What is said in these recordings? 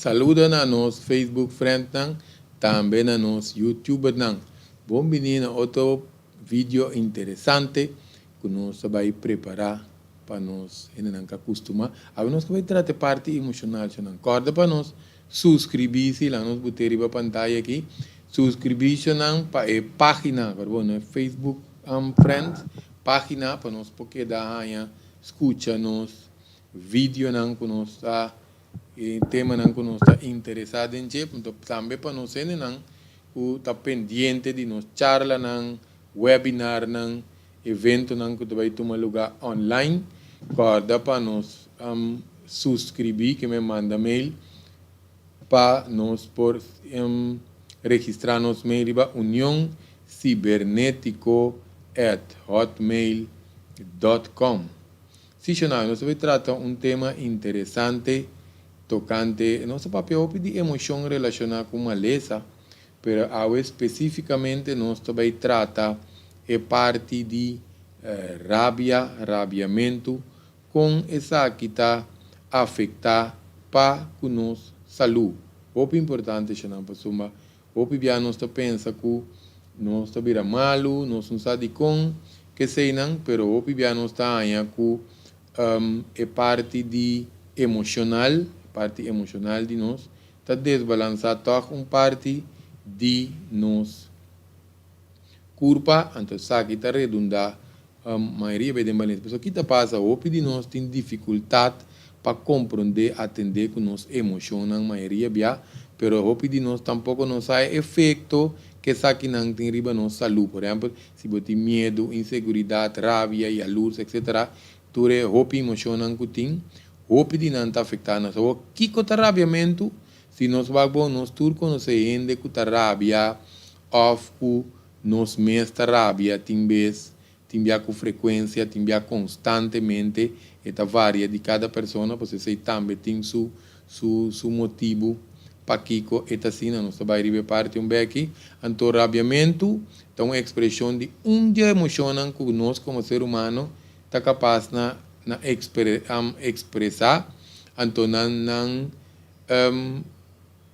Saludo na nos Facebook friendnan, tambe na nos YouTubernan. Bon bini na otro video interesante ku nos ta bai prepará pa nos hendenan ku a kustumá. Awe nos ta bai trata e parti emoshonal shonnan. Kòrda pa nos suskribí, si laga nos bot'é riba pantaya aki, suskribí shonnan pa e página, perdon, no e Facebook friends, página pa nos por keda haña skucha nos videonan ku nos ta e temanan ku nos ta interesá den dje, punto tambe pa nos hendenan ku ta pendiente di nos charlanan, webinarnan, eventonan ku ta bai tuma lugá online, kòrda pa nos suskribí, ke men manda mail pa nos por registrá nos mail riba unioncibernetico@hotmail.com. Sí, Shonai, nos ta bay trata un tema interesante tocante, nos ta papia hopi di emocion relaciona cu malesa, pero awe specificamente nos ta bay trata e parti di rabia, rabiamento, con esaki ta afecta pa cu nos salud. Hopi importante, Shonai, pasobra Hopi bia nos ta pensa ku nos ta bira malu, nos no sa dikon keseinan, pero hopi bia nos ta haña ku e parti di emoshonal, e parti emoshonal di nos ta desbalansá tòg un parti di nos kurpa, anto esaki ta redundá mayoria bia den balens. Pasobra ki ta pasa? Hopi di nos tin difikultat pa komprondé, atendé ku nos emoshonnan mayoria bia, pero hopi di nos tampoko no sa e efekto ku esakinan tin riba nos salú. Por ehèmpel, si bo tin miedu, inseguridat, rabia, yalurs, etsetera, tur e hopi emoshonnan ku tin, hopi di nan ta afektá nos. Awor, kiko ta rabiamentu? Si nos wak bon, nos tur konosé hende ku ta rabia òf ku Nos mes ta rabia tin bes, tin bia ku frekuensia, tin bia konstantemente, e ta varia di kada persona, pasobra esei tambe tin su su su motibu pakiko e ta asina. Nos ta bai riba e parti un beki. Anto rabiamentu ta un ekspreshon di un di e emoshonnan ku nos komo ser humano ta kapas na na ekspresá, anto nan nan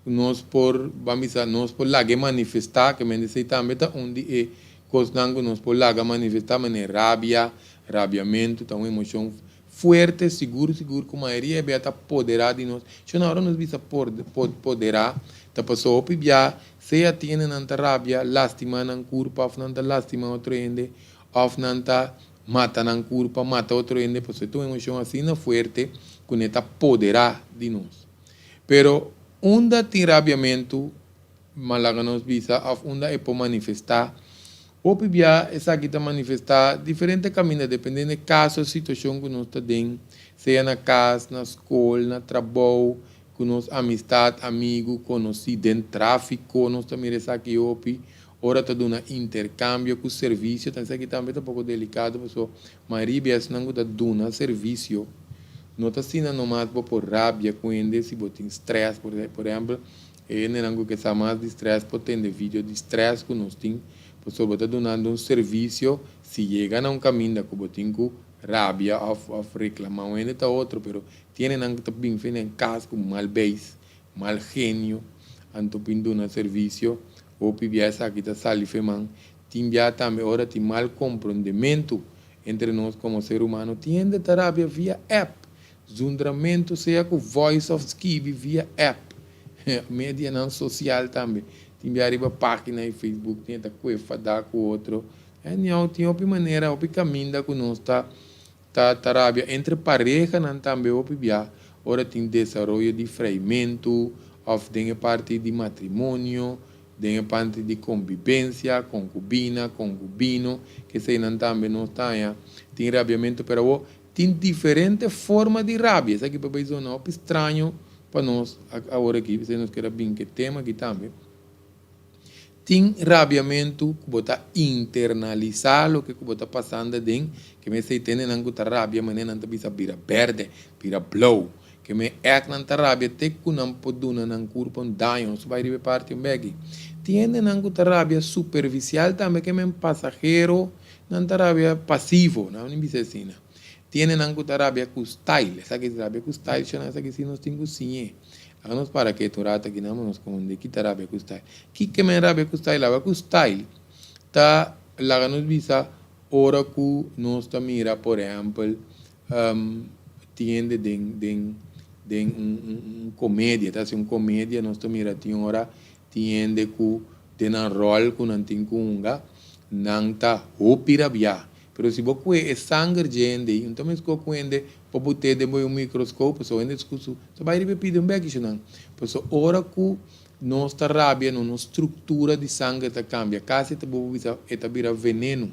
Nos por, ban bisa, nos por laga e manifestá, ke men esei tambe ta un di e kosnan ku nos por laga manifestá, manera rabia, rabiamentu ta un emoshon fuerte, sigur sigur ku mayoria e bia ta poderá di nos. Shon ora nos bisa por poderá, ta pasobra hopi bia sea tiene nan ta rabia, lastimá nan kurpa òf nan ta lastimá otro hende òf nan ta mata nan kurpa, mata otro hende, pasobra e ta un emoshon asina fuerte ku ne ta poderá di nos. Pero unda tin rabiamentu, ma laga nos bisa, òf unda e por manifestá, hopi bia esaki ta manifestá diferente kaminda dependiendo e kaso, situashon ku nos ta den, sea na kas, na skol, na trabou, ku nos amistat, amigu, konosí, den tráfiko nos ta mira esaki hopi, ora ta duna interkambio ku servisio, ta esaki tambe ta poko delikado pasobra mayoria bia esnan ku ta duna servisio no ta asina nomas bo por rabia ku hende si bo tin strès, por ehèmpel e hendenan ku ke sa mas di strès por tende video di strès ku nos tin pasobra bo ta dunando un servisio si yega na un kaminda ku bo tin ku rabia òf òf reklamá un hende ta otro pero tin hendenan ku ta bin fin den kas ku mal beis mal genio anto bin duna servisio Hopi bia esaki ta sali fe man. Tin bia tambe ora tin mal komprondementu entre nos komo ser humano. Tin hende ta rabia via app. Zundramentu sea ku voice of skibi via app. Medianan sosial tambe. Tin bia riba pagina di Facebook tin hende ta kue fada ku otro. Anyhow, tin hopi manera, hopi kaminda ku nos ta Ta ta rabia entre parehanan tambe hopi bia ora tin desaroyo di freimentu of den e parti di matrimonio, den e parti di kombibensia, konkubina, konkubino, keseinan tambe nos ta haña tin rabiamentu pero awor tin diferente forma di rabia esaki por bay zona hopi straño pa nos awor aki p'esei nos kier a bin ku e tema aki tambe. Tin rabiamentu ku bo ta internalisá loke ku bo ta pasando aden, ke mester e tendenan ku ta rabia manera nan ta bisa bira bèrdè, bira blou. Ke men èk nan ta rabia te ku nan por duna nan kurpa un daño. Nos ta bai riba e parti un bèki. Tin hendenan ku ta rabia superfisial tambe, ke men pasahero, nan ta rabia pasivo, nan a bisa asina. Tin hendenan ku ta rabia ku style, esaki rabia ku style, esaki si nos tin ku siñ'é. Laga nos para ketu un rato aki nan pa nos komprendé ki ta rabia ku style. Ki ke men rabia ku style? Rabia ku style ta laga nos bisa ora ku nos ta mira por ehèmpel tin hende den den den un un komedia, ta hasi un komedia nos ta mira tin ora tin hende ku den nan ròl ku nan tin ku hunga nan ta hopi rabiá. Pero si bo kue e sanger dje hende ei, un ta meskó ku hende pa bot'é den bo un mikroskop, pasobra hende skusu ta bai riba e pida un beki shunan. Pasobra ora ku nos ta rabia no nos struktura di sanger ta kambia, kasi ta bo por bisa e ta bira venenu.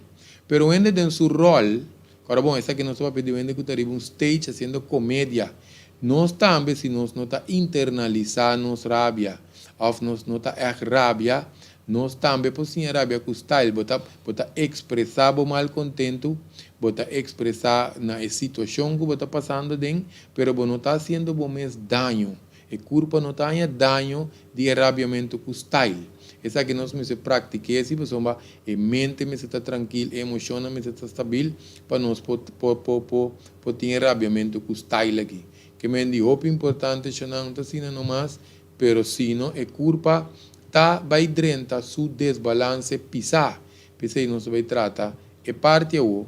Pero un hende den su ròl, kòrda bon esaki nos ta papia di un hende ku ta riba un stage hasiendo komedia, nos tambe si nos no ta internalisá nos rabia òf nos no ta ègt rabia, Nos tambe por siña rabia ku style. Bo ta bo ta ekspresá bo malkontentu, bo ta ekspresá na e situashon ku bo ta pasando aden, pero bo no ta hasiendo bo mes daño. E kurpa no ta haña daño di e rabiamentu ku style. Esaki nos mester praktik'é si pasobra e mente mester ta trankil, e emoshonnan mester ta stabil pa nos por por por por por tin e rabiamentu ku style aki. Ke men di hopi importante shonnan no ta asina nomas Pero sino e kurpa ta bai drenta su desbalanse pisá. P'esei nos ta bai trata e parti awo,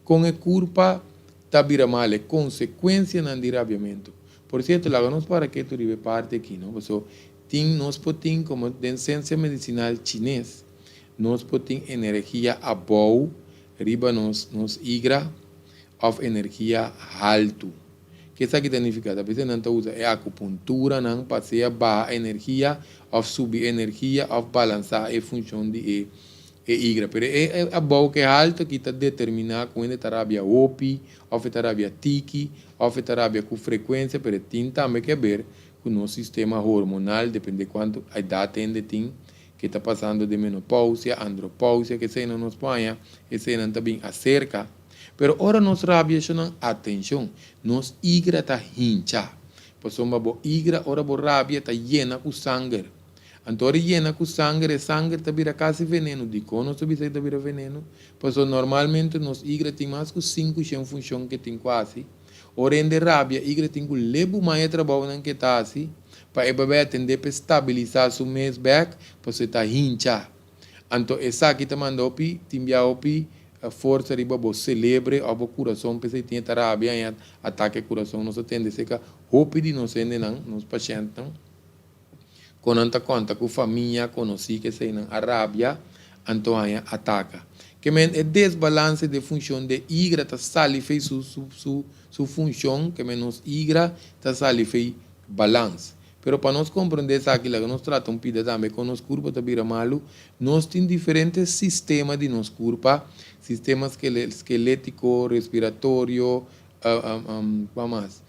kon e kurpa ta bira mal, e konsekuensianan di rabiamentu. Por sierto, laga nos para ketu riba e parti aki, no? Paso tin, nos por tin, komo den siensia medisinal chines, nos por tin energia abou riba nos nos igra òf energia haltu. Ke esaki ta nifiká? Ta p'esei nan ta usa e akupunturanan pa sea baha energia òf subi energia òf balansá e funshon di e e igra. Pero e abou ku e haltu aki ta determiná ku hende ta rabia hopi òf e ta rabia tiki òf e ta rabia ku frekuensia, pero e tin tambe ke aber ku nos sistema hormonal, depende kuantu edat hende tin, ke ta pasando den menopousia, andropousia, ke eseinan nos por haña, eseinan ta bin aserka. Pero ora nos rabia eshonan, atencion, nos igra ta hincha. Pasobra bo igra ora bo rabia ta yena cu sanger. Anto ora e yena cu sanger, e sanger ta bira casi veneno. Dicon nos ta bisa e ta bira veneno? Pasobra normalmente nos igra tin mas cu 500 funcion ke tin cu haci. Ora hende rabia, igra tin cu lebu mai e trabounan ke ta haci pa e bai atende pa e stabilisa su mes bek, pasobra e ta hincha. Anto esaki ta manda hopi tin bia hopi forsa riba bo selebre of bo kurason p'esei tin e ta rabia i atake kurason. Nos a tende seka hopi di nos hendenan, nos pashèntnan, kon nan ta konta ku famia, konosí ku eseinan a rabia anto haña ataka. Ke men e desbalanse den funshon de igra ta sali fei su su su funshon, ke men nos igra ta sali fei balans. Pero pa nos comprende esaki laga nos trata un pida tambe con nos curpa ta bira malu. Nos tin diferente sistema di nos curpa, sistema skeletico, respiratorio, cua mas?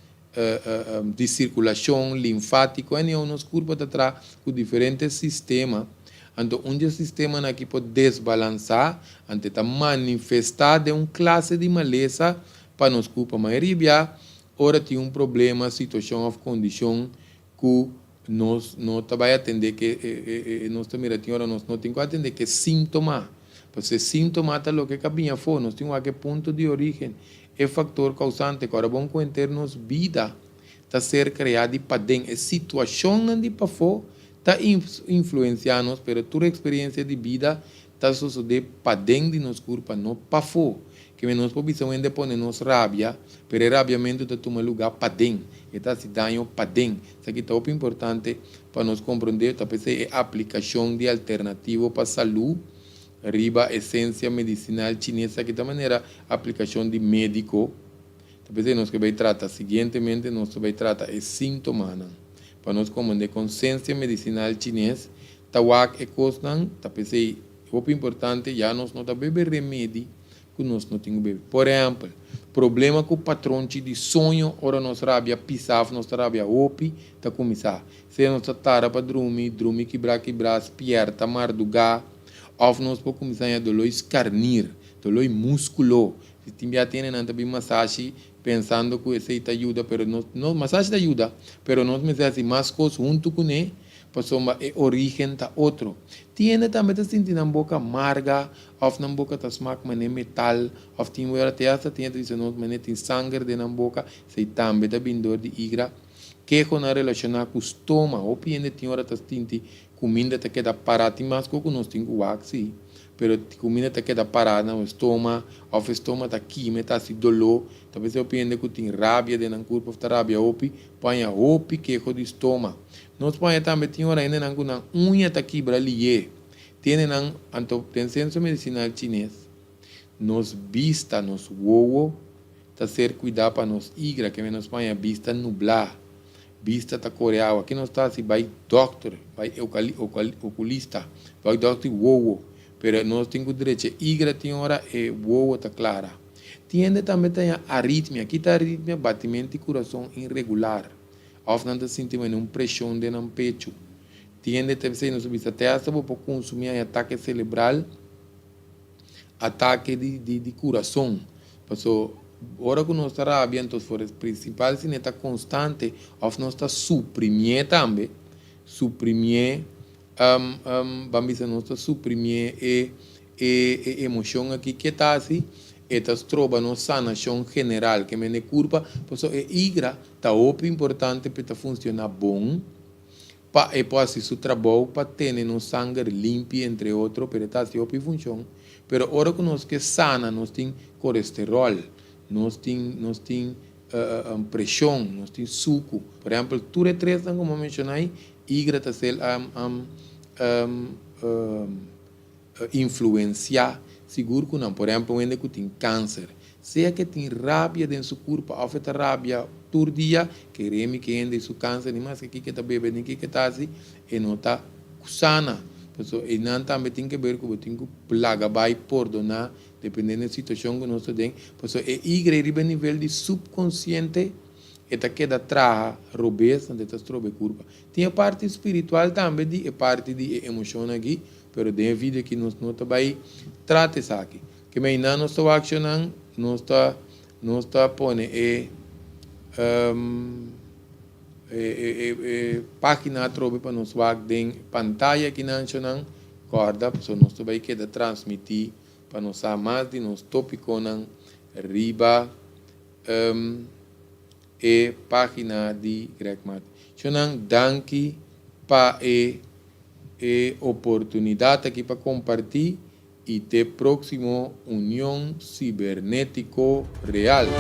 di circulacion, linfatico, anyhow nos curpa ta traha cu diferente sistema. Anto un di e sistemanan aki por desbalansa, anto e ta manifesta den un clase di malesa pa nos curpa. Mayoria bia Ora tin un problema, situacion of condicion cu nos no ta bay atende ke e nos ta mira tin ora nos no tin cu atende ke sintoma. Pasobra e sintoma ta loke ka bin afo. Nos tin wak e punto di origen, e factor causante cu ora bon cu henter nos bida ta ser crea di paden. E situacionnan di pafo ta influencia nos, pero tur experiencia di bida ta sosode paden di nos curpa, no pafo. Keme nos por bisa un hende pone nos rabia, pero e rabiamentu ta tuma lugá paden, e ta hasi daño paden. Esaki ta hopi importante pa nos komprondé, ta p'esei e aplikashon di alternativo pa salú riba esensia medisinal chines, esaki ta manera aplikashon di médiko. Ta p'esei nos ke bai trata siguientemente, nos ta bai trata e síntomanan pa nos komprondé kon sensia medisinal chines ta wak e kosnan, ta p'esei hopi importante ya nos no ta bebe remedi ku nos no tin ku bebe. Por ehèmpel, problema ku patronchi di soño ora nos rabia pisá òf nos ta rabia hopi ta kuminsá. Sea nos ta tarda pa drumi, drumi kibrá kibrá, spièrta mardugá, òf nos por kuminsá haña doló skarnir, doló múskulo. Si tin bia tene nan ta bin masashi pensando ku esei ta yuda, pero nos no, masashi ta yuda, pero nos mester hasi mas kos huntu kuné pasobra e orígen ta otro. Tin hende tambe ta sinti nan boka marga òf nan boka ta smak manera metal òf tin wera te asta tin hende ta bisa nos manera tin sanger den nan boka, esei tambe ta bin dor di igra. Kehonan relashoná ku stoma, hopi hende tin ora ta sinti kuminda ta keda pará, tin mas ku nos tin ku wak si, pero kuminda ta keda pará na stoma òf e stoma ta kima, e ta hasi doló, ta p'esei hopi hende ku tin rabia den nan kurpa òf ta rabia hopi, por haña hopi keho di stoma. Nos por haña tambe tin ora hendenan ku nan uña ta kibra lié, tin hendenan, anto den senso medisinal chines, nos bista, nos wowo, ta ser cuidá pa nos igra, keme nos paña bista nublá, bista ta core awa. Ki nos ta haci? Bay dokter, bay oculista, bay dokter di wowo. Pero nos tin cu drecha igra tin ora e wowo ta clara. Tin hende tambe ta haña aritmia. Ki ta aritmia? Batimento di curason inregular. Of nan ta sinti manera un presion den nan pecho. Tin hende ta bisa, nos a bisa te hasta bo por consumi haña atake celebral. Atake di di di kurason. Paso ora ku nos ta rabia entos for e prinsipal si ne ta konstante òf nos ta suprimié tambe, suprimié ban bisa nos ta suprimié e e e emoshon aki ke ta hasi e ta stroba nos sanashon general ke mende kurpa paso e igra ta hopi importante pa e ta funshoná bon. Pa e por hasi su trabou pa tene nos sanger limpi entre otro, pero e ta hasi hopi funshon. Pero ora ku nos ke sana nos tin kolesterol, nos tin nos tin preshon, nos tin suku. Por ehèmpel tur e tresnan ku mi a menshoná ei, igra ta ser influensiá sigur ku nan. Por ehèmpel un hende ku tin kanser, sea ku e tin rabia den su kurpa òf e ta rabia tur dia, kere mi ku e hende su kanser ni maske kiko e ta bebe ni kiko e ta hasi, e no ta sana. Pasobra einan tambe tin ke ber ku bo tin ku laga bai pordoná dependiendo e situashon ku nos ta den. Pasobra e igra ei riba e nivel di supkonsiente e ta keda traha robes, anto e ta stroba e kurpa. Tin e parti spiritual tambe di e parti di e emoshonnan aki, Pero den e video aki nos no ta bai trata esaki. Ke meinan nos ta wak shonan, nos ta nos ta pone e e e e pagina atrobe pa nos wak den pantaya akinan shonan. Kòrda pasobra nos ta bai keda transmití pa nos sa mas di nos tópikonan riba e pagina di Greg Martin. Shonan danki pa e e oportunidat aki pa kompartí i te próksimo Union Sibernetiko Real.